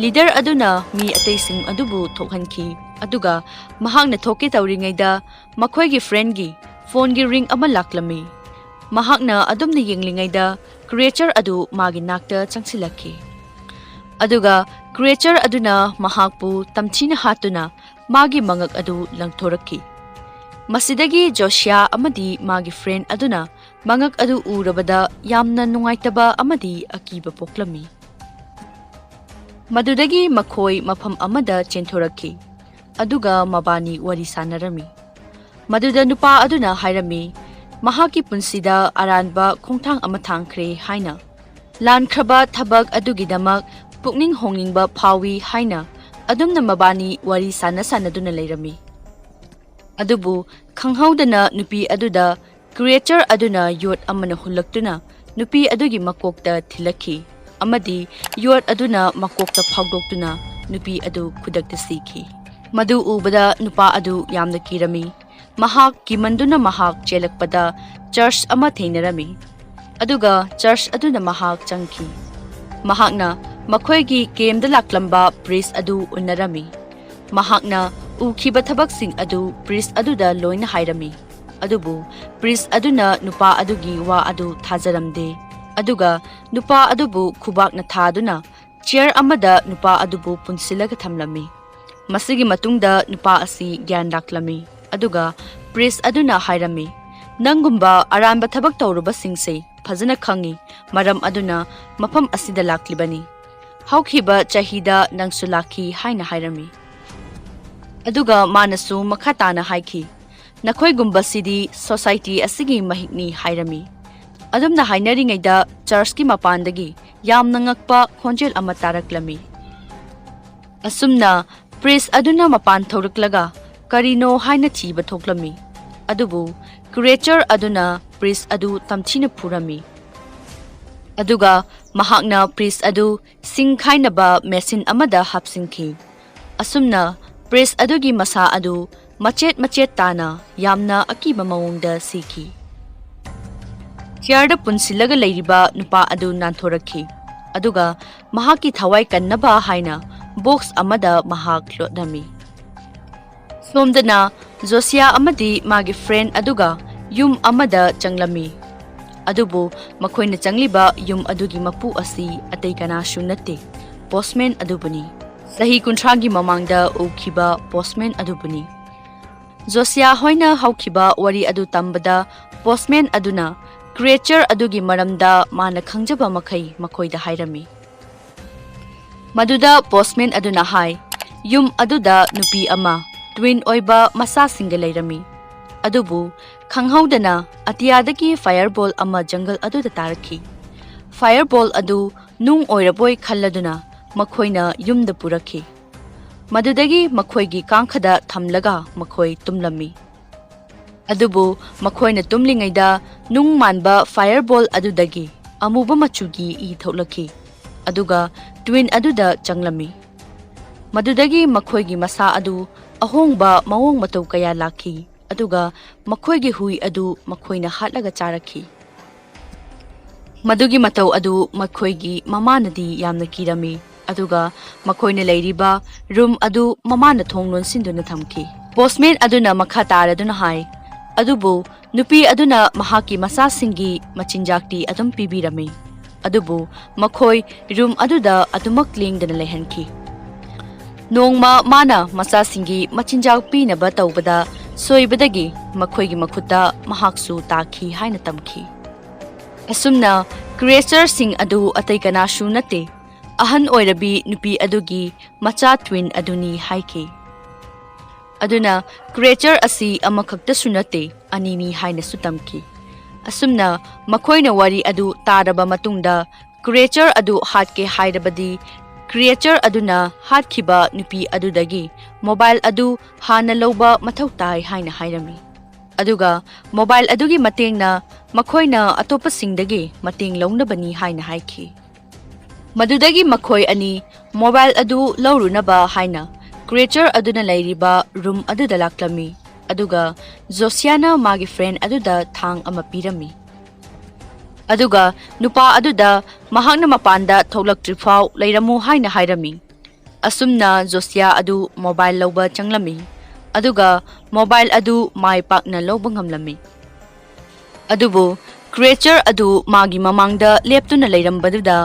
ꯂꯤꯗꯔ ꯑꯗꯨꯅ ꯃꯤ ꯑꯇꯩꯁꯤꯡ ꯑꯗꯨꯕꯨ ꯊꯣꯛꯍꯟꯈꯤ, ꯑꯗꯨꯒ ꯃꯍꯥꯛꯅ ꯊꯣꯛꯀꯦ ꯇꯧꯔꯤꯉꯩꯗ ꯃꯈꯣꯏꯒꯤ ꯐ꯭ꯔꯦꯟꯒꯤ ꯐꯣꯟꯒꯤ ꯔꯤꯡ ꯑꯃ ꯂꯥꯛꯂꯝꯃꯤ꯫ ꯃꯍꯥꯛꯅ ꯑꯗꯨꯝꯅ ꯌꯦꯡꯂꯤꯉꯩꯗ ꯀ꯭ꯔꯤꯌꯦꯆꯔ ꯑꯗꯨ ꯃꯥꯒꯤ ꯅꯥꯛꯇ ꯆꯪꯁꯤꯜꯂꯛꯈꯤ꯫ ꯑꯗꯨꯒ ꯀ꯭ꯔꯤꯌꯦꯆꯔ ꯑꯗꯨꯅ ꯃꯍꯥꯛꯄꯨ ꯇꯝꯊꯤꯅ ꯍꯥꯠꯇꯨꯅ ꯃꯥꯒꯤ ꯃꯉꯛ ꯑꯗꯨ ꯂꯪꯊꯣꯔꯛꯈꯤ꯫ ꯃꯁꯤꯗꯒꯤ ꯖꯣꯁꯤꯌꯥ ꯑꯃꯗꯤ ꯃꯥꯒꯤ ꯐ꯭ꯔꯦꯟ ꯑꯗꯨꯅ ꯃꯉꯛ ꯑꯗꯨ ꯎꯔꯕꯗ ꯌꯥꯝꯅ ꯅꯨꯡꯉꯥꯏꯇꯕ ꯑꯃꯗꯤ ꯑꯀꯤꯕ ꯄꯣꯛꯂꯝꯃꯤ꯫ ꯃꯗꯨꯗꯒꯤ ꯃꯈꯣꯏ ꯃꯐꯝ ꯑꯃꯗ ꯆꯦꯟꯊꯣꯔꯛꯈꯤ, ꯑꯗꯨꯒ ꯃꯕꯥꯅꯤ ꯋꯥꯔꯤ ꯁꯥꯟꯅꯔꯝꯃꯤ꯫ ꯃꯗꯨꯗ ꯅꯨꯄꯥ ꯑꯗꯨꯅ ꯍꯥꯏꯔꯝꯃꯤ, ꯃꯍꯥꯛꯀꯤ ꯄꯨꯟꯁꯤꯗ ꯑꯔꯥꯟꯕ ꯈꯣꯡꯊꯥꯡ ꯑꯃ ꯊꯥꯡꯈ꯭ꯔꯦ ꯍꯥꯏꯅ꯫ ꯂꯥꯟꯈ꯭ꯔꯕ ꯊꯕꯛ ꯑꯗꯨꯒꯤꯗꯃꯛ ꯄꯨꯛꯅꯤꯡ ꯍꯣꯡꯅꯤꯡꯕ ꯐꯥꯎꯏ ꯍꯥꯏꯅ ꯑꯗꯨꯝꯅ ꯃꯕꯥꯅꯤ ꯋꯥꯔꯤ ꯁꯥꯟꯅ ꯁꯥꯟꯅꯗꯨꯅ ꯂꯩꯔꯝꯃꯤ꯫ ꯑꯗꯨꯕꯨ ꯈꯪꯍꯧꯗꯅ ꯅꯨꯄꯤ ꯑꯗꯨꯗ ꯀ꯭ꯔꯤꯌꯦꯆꯔ ꯑꯗꯨꯅ ꯌꯣꯠ ꯑꯃꯅ ꯍꯨꯜꯂꯛꯇꯨꯅ ꯅꯨꯄꯤ ꯑꯗꯨꯒꯤ ꯃꯀꯣꯛꯇ ꯊꯤꯜꯂꯛꯈꯤ, ꯑꯃꯗꯤ ꯌꯣꯠ ꯑꯗꯨꯅ ꯃꯀꯣꯛꯇ ꯐꯥꯎꯗꯣꯛꯇꯨꯅ ꯅꯨꯄꯤ ꯑꯗꯨ ꯈꯨꯗꯛꯇ ꯁꯤꯈꯤ꯫ ꯃꯗꯨ ꯎꯕꯗ ꯅꯨꯄꯥ ꯑꯗꯨ ꯌꯥꯝꯅ ꯀꯤꯔꯝꯃꯤ꯫ ꯃꯍꯥꯛ ꯀꯤꯃꯟꯗꯨꯅ ꯃꯍꯥꯛ ꯆꯦꯜꯂꯛꯄꯗ ꯆꯔꯆ ꯑꯃ ꯊꯦꯡꯅꯔꯝꯃꯤ, ꯑꯗꯨꯒ ꯆꯔꯆ ꯑꯗꯨꯗ ꯃꯍꯥꯛ ꯆꯪꯈꯤ꯫ ꯃꯍꯥꯛꯅ ꯃꯈꯣꯏꯒꯤ ꯀꯦꯝꯗ ꯂꯥꯛꯂꯝꯕ ꯄ꯭ꯔꯤꯁ ꯑꯗꯨ ꯎꯅꯔꯝꯃꯤ꯫ ꯃꯍꯥꯛꯅ ꯎꯈꯤꯕ ꯊꯕꯛꯁꯤꯡ ꯑꯗꯨ ꯄ꯭ꯔꯤꯁ ꯑꯗꯨꯗ ꯂꯣꯏꯅ ꯍꯥꯏꯔꯝꯃꯤ, ꯑꯗꯨꯕꯨ ꯄ꯭ꯔꯤꯁ ꯑꯗꯨꯅ ꯅꯨꯄꯥ ꯑꯗꯨꯒꯤ ꯋꯥ ꯑꯗꯨ ꯊꯥꯖꯔꯝꯗꯦ, ꯑꯗꯨꯒ ꯅꯨꯄꯥ ꯑꯗꯨꯕꯨ ꯈꯨꯕꯥꯛꯅ ꯊꯥꯗꯨꯅ ꯆꯤꯌꯔ ꯑꯃꯗ ꯅꯨꯄꯥ ꯑꯗꯨꯕꯨ ꯄꯨꯟꯁꯤꯜꯂꯒ ꯊꯝꯂꯝꯃꯤ꯫ ꯃꯁꯤꯒꯤ ꯃꯇꯨꯡꯗ ꯅꯨꯄꯥ ꯑꯁꯤ ꯒ꯭ꯌꯥꯟ ꯂꯥꯛꯂꯝꯃꯤ, ꯑꯗꯨꯒ ꯄ꯭ꯔꯤꯁ ꯑꯗꯨꯅ ꯍꯥꯏꯔꯝꯃꯤ, "ꯅꯪꯒꯨꯝꯕ ꯑꯔꯥꯟꯕ ꯊꯕꯛ ꯇꯧꯔꯨꯕꯁꯤꯡꯁꯦ ꯐꯖꯅ ꯈꯪꯏ, ꯃꯔꯝ ꯑꯗꯨꯅ ꯃꯐꯝ ꯑꯁꯤꯗ ꯂꯥꯛꯂꯤꯕꯅꯤ꯫ ꯍꯧꯈꯤꯕ ꯆꯍꯤꯗ ꯅꯪꯁꯨ ꯂꯥꯛꯈꯤ" ꯍꯥꯏꯅ ꯍꯥꯏꯔꯝꯃꯤ꯫ ꯑꯗꯨꯒ ꯃꯥꯅꯁꯨ ꯃꯈꯥ ꯇꯥꯅ ꯍꯥꯏꯈꯤ, "ꯅꯈꯣꯏꯒꯨꯝꯕꯁꯤꯗꯤ ꯁꯣꯁꯥꯏꯇꯤ ꯑꯁꯤꯒꯤ ꯃꯍꯤꯛꯅꯤ" ꯍꯥꯏꯔꯝꯃꯤ꯫ ꯑꯗꯨꯝꯅ ꯍꯥꯏꯅꯔꯤꯉꯩꯗ ꯆꯔꯆꯀꯤ ꯃꯄꯥꯟꯗꯒꯤ ꯌꯥꯝꯅ ꯉꯛꯄ ꯈꯣꯟꯖꯦꯜ ꯑꯃ ꯇꯥꯔꯛꯂꯝꯃꯤ꯫ ꯑꯁꯨꯝꯅ ꯄ꯭ꯔꯤꯁ ꯑꯗꯨꯅ ꯃꯄꯥꯟ ꯊꯣꯔꯛꯂꯒ ꯀꯔꯤꯅꯣ ꯍꯥꯏꯅ ꯊꯤꯕ ꯊꯣꯛꯂꯝꯃꯤ, ꯑꯗꯨꯕꯨ ꯀ꯭ꯔꯤꯌꯦꯆꯔ ꯑꯗꯨꯅ ꯄ꯭ꯔꯤꯁ ꯑꯗꯨ ꯇꯝꯊꯤꯅ ꯐꯨꯔꯝꯃꯤ꯫ ꯑꯗꯨꯒ ꯃꯍꯥꯛꯅ ꯄ꯭ꯔꯤꯁ ꯑꯗꯨ ꯁꯤꯡ ꯈꯥꯏꯅꯕ ꯃꯦꯁꯤꯟ ꯑꯃꯗ ꯍꯥꯞꯆꯤꯟꯈꯤ꯫ ꯑꯁꯨꯝꯅ ꯄ꯭ꯔꯤꯁ ꯑꯗꯨꯒꯤ ꯃꯁꯥ ꯑꯗꯨ ꯃꯆꯦꯠ ꯃꯆꯦꯠ ꯇꯥꯅ ꯌꯥꯝꯅ ꯑꯀꯤꯕ ꯃꯑꯣꯡꯗ ꯁꯤꯈꯤ꯫ ꯆꯤꯌꯔꯗ ꯄꯨꯟꯁꯤꯜꯂꯒ ꯂꯩꯔꯤꯕ ꯅꯨꯄꯥ ꯑꯗꯨ ꯅꯥꯟꯊꯣꯔꯛꯈꯤ, ꯑꯗꯨꯒ ꯃꯍꯥꯛꯀꯤ ꯊꯋꯥꯏ ꯀꯟꯅꯕ ꯍꯥꯏꯅ ꯕꯣꯛꯁ ꯑꯃꯗ ꯃꯍꯥꯛ ꯂꯣꯠꯂꯝꯃꯤ꯫ ꯁꯣꯝꯗꯅ ꯖꯣꯁꯤꯌꯥ ꯑꯃꯗꯤ ꯃꯥꯒꯤ ꯐ꯭ꯔꯦꯟ ꯑꯗꯨꯒ ꯌꯨꯝ ꯑꯃꯗ ꯆꯪꯂꯝꯃꯤ꯫ ꯑꯗꯨꯕꯨ ꯃꯈꯣꯏꯅ ꯆꯪꯂꯤꯕ ꯌꯨꯝ ꯑꯗꯨꯒꯤ ꯃꯄꯨ ꯑꯁꯤ ꯑꯇꯩ ꯀꯅꯥꯁꯨ ꯅꯠꯇꯦ, ꯄꯣꯁꯃꯦꯟ ꯑꯗꯨꯕꯨꯅꯤ꯫ ꯆꯍꯤ ꯀꯨꯟꯊ꯭ꯔꯥꯒꯤ ꯃꯃꯥꯡꯗ ꯎꯈꯤꯕ ꯄꯣꯁꯃꯦꯟ ꯑꯗꯨꯕꯨꯅꯤ꯫ ꯖꯣꯁꯤꯌꯥ ꯍꯣꯏꯅ ꯍꯧꯈꯤꯕ ꯋꯥꯔꯤ ꯑꯗꯨ ꯇꯝꯕꯗ, ꯄꯣꯁꯃꯦꯟ ꯑꯗꯨꯅ ꯀ꯭ꯔꯤꯌꯦꯆꯔ ꯑꯗꯨꯒꯤ ꯃꯔꯝꯗ ꯃꯥꯅ ꯈꯪꯖꯕ ꯃꯈꯩ ꯃꯈꯣꯏꯗ ꯍꯥꯏꯔꯝꯃꯤ꯫ ꯃꯗꯨꯗ ꯄꯣꯁꯃꯦꯟ ꯑꯗꯨꯅ ꯍꯥꯏ, ꯌꯨꯝ ꯑꯗꯨꯗ ꯅꯨꯄꯤ ꯑꯃ, ꯇ꯭ꯋꯤꯟ ꯑꯣꯏꯕ ꯃꯆꯥꯁꯤꯡꯒ ꯂꯩꯔꯝꯃꯤ꯫ ꯑꯗꯨꯕꯨ ꯈꯪꯍꯧꯗꯅ ꯑꯇꯤꯌꯥꯗꯒꯤ ꯐꯥꯌꯔꯕꯣꯜ ꯑꯃ ꯖꯪꯒꯜ ꯑꯗꯨꯗ ꯇꯥꯔꯛꯈꯤ꯫ ꯐꯥꯌꯔꯕꯣꯜ ꯑꯗꯨ ꯅꯨꯡ ꯑꯣꯏꯔꯕꯣꯏ ꯈꯜꯂꯗꯨꯅ ꯃꯈꯣꯏꯅ ꯌꯨꯝꯗ ꯄꯨꯔꯛꯈꯤ꯫ ꯃꯗꯨꯗꯒꯤ ꯃꯈꯣꯏꯒꯤ ꯀꯥꯡꯈꯗ ꯊꯝꯂꯒ ꯃꯈꯣꯏ ꯇꯨꯝꯂꯝꯃꯤ꯫ ꯑꯗꯨꯕꯨ ꯃꯈꯣꯏꯅ ꯇꯨꯝꯂꯤꯉꯩꯗ ꯅꯨꯡ ꯃꯥꯟꯕ ꯐꯥꯌꯔꯕꯣꯜ ꯑꯗꯨꯗꯒꯤ ꯑꯃꯨꯕ ꯃꯆꯨꯒꯤ ꯏ ꯊꯣꯛꯂꯛꯈꯤ, ꯑꯗꯨꯒ ꯇ꯭ꯋꯤꯟ ꯑꯗꯨꯗ ꯆꯪꯂꯝꯃꯤ꯫ ꯃꯗꯨꯗꯒꯤ ꯃꯈꯣꯏꯒꯤ ꯃꯁꯥ ꯑꯗꯨ ꯑꯍꯣꯡꯕ ꯃꯑꯣꯡ ꯃꯇꯧ ꯀꯌꯥ ꯂꯥꯛꯈꯤ, ꯑꯗꯨꯒ ꯃꯈꯣꯏꯒꯤ ꯍꯨꯏ ꯑꯗꯨ ꯃꯈꯣꯏꯅ ꯍꯥꯠꯂꯒ ꯆꯥꯔꯛꯈꯤ꯫ ꯃꯗꯨꯒꯤ ꯃꯇꯧ ꯑꯗꯨ ꯃꯈꯣꯏꯒꯤ ꯃꯃꯥꯅꯗꯤ ꯌꯥꯝꯅ ꯀꯤꯔꯝꯃꯤ, ꯑꯗꯨꯒ ꯃꯈꯣꯏꯅ ꯂꯩꯔꯤꯕ ꯔꯨꯝ ꯑꯗꯨ ꯃꯃꯥꯅ ꯊꯣꯡ ꯂꯣꯟꯁꯤꯟꯗꯨꯅ ꯊꯝꯈꯤ꯫ ꯄꯣꯁꯃꯦꯟ ꯑꯗꯨꯅ ꯃꯈꯥ ꯇꯥꯔꯗꯨꯅ ꯍꯥꯏ, ꯑꯗꯨꯕꯨ ꯅꯨꯄꯤ ꯑꯗꯨꯅ ꯃꯍꯥꯛꯀꯤ ꯃꯆꯥꯁꯤꯡꯒꯤ ꯃꯆꯤꯟꯖꯥꯛꯇꯤ ꯑꯗꯨꯝ ꯄꯤꯕꯤꯔꯝꯃꯤ, ꯑꯗꯨꯕꯨ ꯃꯈꯣꯏ ꯔꯨꯝ ꯑꯗꯨꯗ ꯑꯗꯨꯃꯛ ꯂꯦꯡꯗꯅ ꯂꯩꯍꯟꯈꯤ꯫ ꯅꯣꯡꯃ ꯃꯥꯅ ꯃꯆꯥꯁꯤꯡꯒꯤ ꯃꯆꯤꯟꯖꯥꯛ ꯄꯤꯅꯕ ꯇꯧꯕꯗ ꯁꯣꯏꯕꯗꯒꯤ ꯃꯈꯣꯏꯒꯤ ꯃꯈꯨꯠꯇ ꯃꯍꯥꯛꯁꯨ ꯇꯥꯈꯤ ꯍꯥꯏꯅ ꯇꯝꯈꯤ꯫ ꯑꯁꯨꯝꯅ ꯀ꯭ꯔꯤꯌꯦꯆꯔꯁꯤꯡ ꯑꯗꯨ ꯑꯇꯩ ꯀꯅꯥꯁꯨ ꯅꯠꯇꯦ, ꯑꯍꯟ ꯑꯣꯏꯔꯕꯤ ꯅꯨꯄꯤ ꯑꯗꯨꯒꯤ ꯃꯆꯥ ꯇ꯭ꯋꯤꯟ ꯑꯗꯨꯅꯤ ꯍꯥꯏꯈꯤ꯫ ꯑꯗꯨꯅ ꯀ꯭ꯔꯤꯌꯦꯆꯔ ꯑꯁꯤ ꯑꯃꯈꯛꯇꯁꯨ ꯅꯠꯇꯦ, ꯑꯅꯤꯅꯤ ꯍꯥꯏꯅꯁꯨ ꯇꯝꯈꯤ꯫ ꯑꯁꯨꯝꯅ ꯃꯈꯣꯏꯅ ꯋꯥꯔꯤ ꯑꯗꯨ ꯇꯥꯔꯕ ꯃꯇꯨꯡꯗ, ꯀ꯭ꯔꯤꯌꯦꯆꯔ ꯑꯗꯨ ꯍꯥꯠꯀꯦ ꯍꯥꯏꯔꯕꯗꯤ ꯀ꯭ꯔꯤꯌꯦꯆꯔ ꯑꯗꯨꯅ ꯍꯥꯠꯈꯤꯕ ꯅꯨꯄꯤ ꯑꯗꯨꯗꯒꯤ ꯃꯣꯕꯥꯏꯜ ꯑꯗꯨ ꯍꯥꯟꯅ ꯂꯧꯕ ꯃꯊꯧ ꯇꯥꯏ ꯍꯥꯏꯅ ꯍꯥꯏꯔꯝꯃꯤ꯫ ꯑꯗꯨꯒ ꯃꯣꯕꯥꯏꯜ ꯑꯗꯨꯒꯤ ꯃꯇꯦꯡꯅ ꯃꯈꯣꯏꯅ ꯑꯇꯣꯞꯄꯁꯤꯡꯗꯒꯤ ꯃꯇꯦꯡ ꯂꯧꯅꯕꯅꯤ ꯍꯥꯏꯅ ꯍꯥꯏꯈꯤ꯫ ꯃꯗꯨꯗꯒꯤ ꯃꯈꯣꯏ ꯑꯅꯤ ꯃꯣꯕꯥꯏꯜ ꯑꯗꯨ ꯂꯧꯔꯨꯅꯕ ꯍꯥꯏꯅ creature ꯑꯗꯨꯅ ꯂꯩꯔꯤꯕ room ꯑꯗꯨꯗ ꯂꯥꯛꯂꯝꯃꯤ, ꯑꯗꯨꯒ ꯖꯣꯁꯤꯌꯥꯅ ꯃꯥꯒꯤ friend ꯑꯗꯨꯗ ꯊꯥꯡ ꯑꯃ ꯄꯤꯔꯝꯃꯤ꯫ ꯑꯗꯨꯒ ꯅꯨꯄꯥ ꯑꯗꯨꯗ ꯃꯍꯥꯛꯅ ꯃꯄꯥꯟꯗ ꯊꯣꯛꯂꯛꯇ꯭ꯔꯤꯐꯥꯎ ꯂꯩꯔꯝꯃꯨ ꯍꯥꯏꯅ ꯍꯥꯏꯔꯝꯃꯤ꯫ ꯑꯁꯨꯝꯅ ꯖꯣꯁꯤꯌꯥ ꯑꯗꯨ mobile ꯂꯧꯕ ꯆꯪꯂꯝꯃꯤ, ꯑꯗꯨꯒ mobile ꯑꯗꯨ ꯃꯥꯏ ꯄꯥꯛꯅ ꯂꯧꯕ ꯉꯝꯂꯝꯃꯤ꯫ ꯑꯗꯨꯕꯨ creature ꯑꯗꯨ ꯃꯥꯒꯤ ꯃꯃꯥꯡꯗ ꯂꯦꯞꯇꯨꯅ ꯂꯩꯔꯝꯕꯗꯨꯗ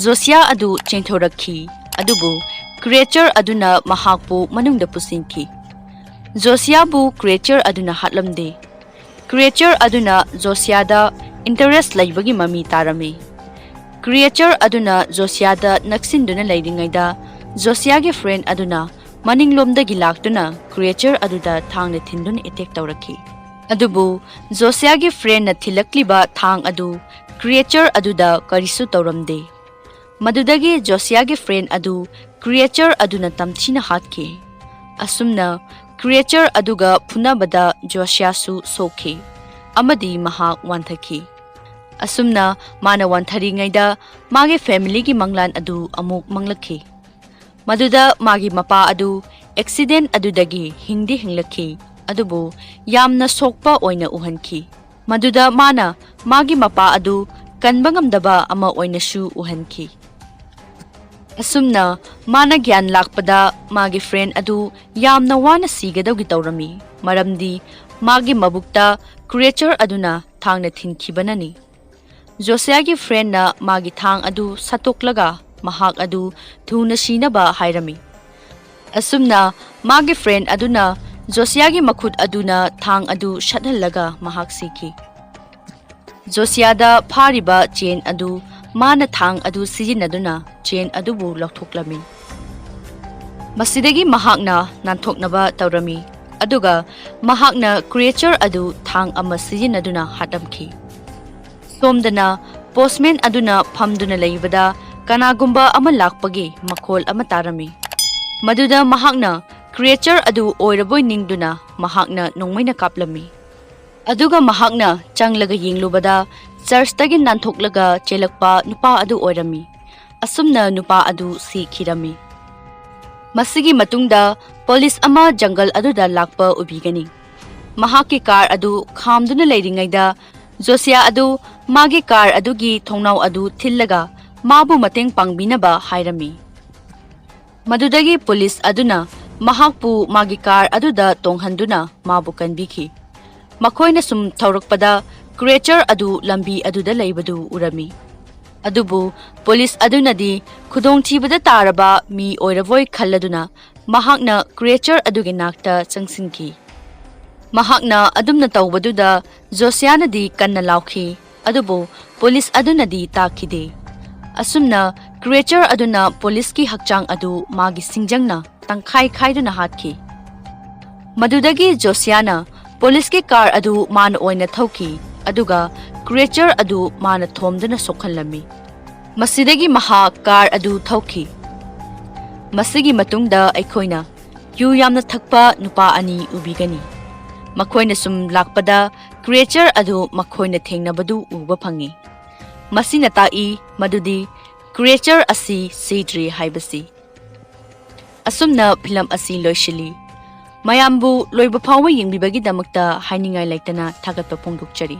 ꯖꯣꯁꯤꯌꯥ ꯑꯗꯨ ꯆꯦꯟꯊꯣꯔꯛꯈꯤ, ꯑꯗꯨꯕꯨ creature ꯑꯗꯨꯅ ꯃꯍꯥꯛꯄꯨ ꯃꯅꯨꯡꯗ ꯄꯨꯁꯤꯟꯈꯤ꯫ ꯖꯣꯁꯤꯌꯥꯕꯨ creature ꯑꯗꯨꯅ ꯍꯥꯠꯂꯝꯗꯦ꯫ Creature ꯑꯗꯨꯅ ꯖꯣꯁꯤꯌꯥꯗ interest ꯂꯩꯕꯒꯤ ꯃꯃꯤ ꯇꯥꯔꯝꯃꯤ꯫ Creature ꯑꯗꯨꯅ ꯖꯣꯁꯤꯌꯥꯗ ꯅꯛꯁꯤꯟꯗꯨꯅ ꯂꯩꯔꯤꯉꯩꯗ ꯖꯣꯁꯤꯌꯥꯒꯤ friend ꯑꯗꯨꯅ ꯃꯅꯤꯡꯂꯣꯝꯗꯒꯤ ꯂꯥꯛꯇꯨꯅ creature ꯑꯗꯨꯗ ꯊꯥꯡꯅ ꯊꯤꯟꯗꯨꯅ attack ꯇꯧꯔꯛꯈꯤ꯫ ꯑꯗꯨꯕꯨ ꯖꯣꯁꯤꯌꯥꯒꯤ friendꯅ ꯊꯤꯜꯂꯛꯂꯤꯕ ꯊꯥꯡ ꯑꯗꯨ creature ꯑꯗꯨꯗ ꯀꯔꯤꯁꯨ ꯇꯧꯔꯝꯗꯦ꯫ ꯃꯗꯨꯗꯒꯤ ꯖꯣꯁꯤꯌꯥꯒꯤ friend ꯑꯗꯨ creature ꯑꯗꯨꯅ ꯇꯝꯊꯤꯅ ꯍꯥꯠꯈꯤ꯫ ꯑꯁꯨꯝꯅ creature ꯑꯗꯨꯒ ꯐꯨꯅꯕꯗ ꯖꯣꯁꯤꯌꯥꯁꯨ ꯁꯣꯛꯈꯤ ꯑꯃꯗꯤ ꯃꯍꯥꯛ ꯋꯥꯟꯊꯈꯤ꯫ ꯑꯁꯨꯝꯅ ꯃꯥꯅ ꯋꯥꯟꯊꯔꯤꯉꯩꯗ ꯃꯥꯒꯤ familyꯒꯤ ꯃꯪꯂꯥꯟ ꯑꯗꯨ ꯑꯃꯨꯛ ꯃꯪꯂꯛꯈꯤ꯫ ꯃꯗꯨꯗ ꯃꯥꯒꯤ ꯃꯄꯥ ꯑꯗꯨ accident ꯑꯗꯨꯗꯒꯤ ꯍꯤꯡꯗꯤ ꯍꯤꯡꯂꯛꯈꯤ, ꯑꯗꯨꯕꯨ ꯌꯥꯝꯅ ꯁꯣꯛꯄ ꯑꯣꯏꯅ ꯎꯍꯟꯈꯤ꯫ ꯃꯗꯨꯗ ꯃꯥꯅ ꯃꯥꯒꯤ ꯃꯄꯥ ꯑꯗꯨ ꯀꯟꯕ ꯉꯝꯗꯕ ꯑꯃ ꯑꯣꯏꯅꯁꯨ ꯎꯍꯟꯈꯤ꯫ ꯑꯁꯨꯝꯅ ꯃꯥꯅ ꯒ꯭ꯌꯥꯟ ꯂꯥꯛꯄꯗ ꯃꯥꯒꯤ friend ꯑꯗꯨ ꯌꯥꯝꯅ ꯋꯥꯅ ꯁꯤꯒꯗꯧꯒꯤ ꯇꯧꯔꯝꯃꯤ, ꯃꯔꯝꯗꯤ ꯃꯥꯒꯤ ꯃꯕꯨꯛꯇ creature ꯑꯗꯨꯅ ꯊꯥꯡꯅ ꯊꯤꯟꯈꯤꯕꯅꯅꯤ꯫ ꯖꯣꯁꯤꯌꯥꯒꯤ friendꯅ ꯃꯥꯒꯤ ꯊꯥꯡ ꯑꯗꯨ ꯁꯠꯇꯣꯛꯂꯒ ꯃꯍꯥꯛ ꯑꯗꯨ ꯊꯨꯅ ꯁꯤꯅꯕ ꯍꯥꯏꯔꯝꯃꯤ꯫ ꯑꯁꯨꯝꯅ ꯃꯥꯒꯤ friend ꯑꯗꯨꯅ ꯖꯣꯁꯤꯌꯥꯒꯤ ꯃꯈꯨꯠ ꯑꯗꯨꯅ ꯊꯥꯡ ꯑꯗꯨ ꯁꯠꯍꯜꯂꯒ ꯃꯍꯥꯛ ꯁꯤꯈꯤ꯫ ꯖꯣꯁꯤꯌꯥꯗ ꯐꯥꯔꯤꯕ chain ꯑꯗꯨ ꯃꯥꯅ ꯊꯥꯡ ꯑꯗꯨ ꯁꯤꯖꯤꯟꯅꯗꯨꯅ chain ꯑꯗꯨꯕꯨ ꯂꯧꯊꯣꯛꯂꯝꯃꯤ꯫ ꯃꯁꯤꯗꯒꯤ ꯃꯍꯥꯛꯅ ꯅꯥꯟꯊꯣꯛꯅꯕ ꯇꯧꯔꯝꯃꯤ, ꯑꯗꯨꯒ ꯃꯍꯥꯛꯅ creature ꯑꯗꯨ ꯊꯥꯡ ꯑꯃ ꯁꯤꯖꯤꯟꯅꯗꯨꯅ ꯍꯥꯠꯂꯝꯈꯤ꯫ ꯁꯣꯝꯗꯅ postman ꯑꯗꯨꯅ ꯐꯝꯗꯨꯅ ꯂꯩꯕꯗ ꯀꯅꯥꯒꯨꯝꯕ ꯑꯃ ꯂꯥꯛꯄꯒꯤ ꯃꯈꯣꯜ ꯑꯃ ꯇꯥꯔꯝꯃꯤ꯫ ꯃꯗꯨꯗ ꯃꯍꯥꯛꯅ creature ꯑꯗꯨ ꯑꯣꯏꯔꯕꯣꯏ ꯅꯤꯡꯗꯨꯅ ꯃꯍꯥꯛꯅ ꯅꯣꯡꯃꯩꯅ ꯀꯥꯞꯂꯝꯃꯤ꯫ ꯑꯗꯨꯒ ꯃꯍꯥꯛꯅ ꯆꯪꯂꯒ ꯌꯦꯡꯂꯨꯕꯗ churchꯇꯒꯤ ꯅꯥꯟꯊꯣꯛꯂꯒ ꯆꯦꯜꯂꯛꯄ ꯅꯨꯄꯥ ꯑꯗꯨ ꯑꯣꯏꯔꯝꯃꯤ꯫ ꯑꯁꯨꯝꯅ ꯅꯨꯄꯥ ꯑꯗꯨ ꯁꯤꯈꯤꯔꯝꯃꯤ꯫ ꯃꯁꯤꯒꯤ ꯃꯇꯨꯡꯗ ꯄꯨꯂꯤꯁ ꯑꯃ ꯖꯪꯒꯜ ꯑꯗꯨꯗ ꯂꯥꯛꯄ ꯎꯕꯤꯒꯅꯤ꯫ ꯃꯍꯥꯛꯀꯤ ꯀꯥꯔ ꯑꯗꯨ ꯈꯥꯝꯗꯨꯅ ꯂꯩꯔꯤꯉꯩꯗ ꯖꯣꯁꯤꯌꯥ ꯑꯗꯨ ꯃꯥꯒꯤ ꯀꯥꯔ ꯑꯗꯨꯒꯤ ꯊꯣꯡꯅꯥꯎ ꯑꯗꯨ ꯊꯤꯜꯂꯒ ꯃꯥꯕꯨ ꯃꯇꯦꯡ ꯄꯥꯡꯕꯤꯅꯕ ꯍꯥꯏꯔꯝꯃꯤ꯫ ꯃꯗꯨꯗꯒꯤ ꯄꯨꯂꯤꯁ ꯑꯗꯨꯅ ꯃꯍꯥꯛꯄꯨ ꯃꯥꯒꯤ ꯀꯥꯔ ꯑꯗꯨꯗ ꯇꯣꯡꯍꯟꯗꯨꯅ ꯃꯥꯕꯨ ꯀꯟꯕꯤꯈꯤ꯫ ꯃꯈꯣꯏꯅ ꯁꯨꯝ ꯊꯧꯔꯛꯄꯗ ꯀ꯭ꯔꯤꯌꯦꯆꯔ ꯑꯗꯨ ꯂꯝꯕꯤ ꯑꯗꯨꯗ ꯂꯩꯕꯗꯨ ꯎꯔꯝꯃꯤ꯫ ꯑꯗꯨꯕꯨ ꯄꯨꯂꯤꯁ ꯑꯗꯨꯅꯗꯤ ꯈꯨꯗꯣꯡꯊꯤꯕꯗ ꯇꯥꯔꯕ ꯃꯤ ꯑꯣꯏꯔꯕꯣꯏ ꯈꯜꯂꯗꯨꯅ ꯃꯍꯥꯛꯅ ꯀ꯭ꯔꯤꯌꯦꯆꯔ ꯑꯗꯨꯒꯤ ꯅꯥꯛꯇ ꯆꯪꯁꯤꯟꯈꯤ꯫ ꯃꯍꯥꯛꯅ ꯑꯗꯨꯝꯅ ꯇꯧꯕꯗꯨꯗ ꯖꯣꯁꯤꯌꯥꯅꯗꯤ ꯀꯟꯅ ꯂꯥꯎꯈꯤ, ꯑꯗꯨꯕꯨ ꯄꯨꯂꯤꯁ ꯑꯗꯨꯅꯗꯤ ꯇꯥꯈꯤꯗꯦ꯫ ꯑꯁꯨꯝꯅ ꯀ꯭ꯔꯤꯌꯦꯆꯔ ꯑꯗꯨꯅ ꯄꯨꯂꯤꯁꯀꯤ ꯍꯛꯆꯥꯡ ꯑꯗꯨ ꯃꯥꯒꯤ ꯁꯤꯡꯖꯪꯅ ꯇꯪꯈꯥꯏ ꯈꯥꯏꯗꯨꯅ ꯍꯥꯠꯈꯤ꯫ ꯃꯗꯨꯗꯒꯤ ꯖꯣꯁꯤꯌꯥꯅ ꯄꯨꯂꯤꯁꯀꯤ ꯀꯥꯔ ꯑꯗꯨ ꯃꯥꯅ ꯑꯣꯏꯅ ꯊꯧꯈꯤ, ꯑꯗꯨꯒ ꯀ꯭ꯔꯤꯌꯦꯆꯔ ꯑꯗꯨ ꯃꯥꯅ ꯊꯣꯝꯗꯨꯅ ꯁꯣꯛꯍꯜꯂꯝꯃꯤ꯫ ꯃꯁꯤꯗꯒꯤ ꯃꯍꯥꯛ ꯀꯥꯔ ꯑꯗꯨ ꯊꯧꯈꯤ꯫ ꯃꯁꯤꯒꯤ ꯃꯇꯨꯡꯗ ꯑꯩꯈꯣꯏꯅ ꯌꯨ ꯌꯥꯝꯅ ꯊꯛꯄ ꯅꯨꯄꯥ ꯑꯅꯤ ꯎꯕꯤꯒꯅꯤ꯫ ꯃꯈꯣꯏꯅ ꯁꯨꯝ ꯂꯥꯛꯄꯗ ꯀ꯭ꯔꯤꯌꯦꯆꯔ ꯑꯗꯨ ꯃꯈꯣꯏꯅ ꯊꯦꯡꯅꯕꯗꯨ ꯎꯕ ꯐꯪꯉꯤ꯫ ꯃꯁꯤꯅ ꯇꯥꯛꯏ ꯃꯗꯨꯗꯤ ꯀ꯭ꯔꯤꯌꯦꯆꯔ ꯑꯁꯤ ꯁꯤꯗ꯭ꯔꯤ ꯍꯥꯏꯕꯁꯤ꯫ ꯑꯁꯨꯝꯅ ꯐꯤꯂꯝ ꯑꯁꯤ ꯂꯣꯏꯁꯤꯜꯂꯤ꯫ ꯃꯌꯥꯝꯕꯨ ꯂꯣꯏꯕ ꯐꯥꯎꯕ ꯌꯦꯡꯕꯤꯕꯒꯤꯗꯃꯛꯇ ꯍꯥꯏꯅꯤꯡꯉꯥꯏ ꯂꯩꯇꯅ ꯊꯥꯒꯠꯄ ꯐꯣꯡꯗꯣꯛꯆꯔꯤ꯫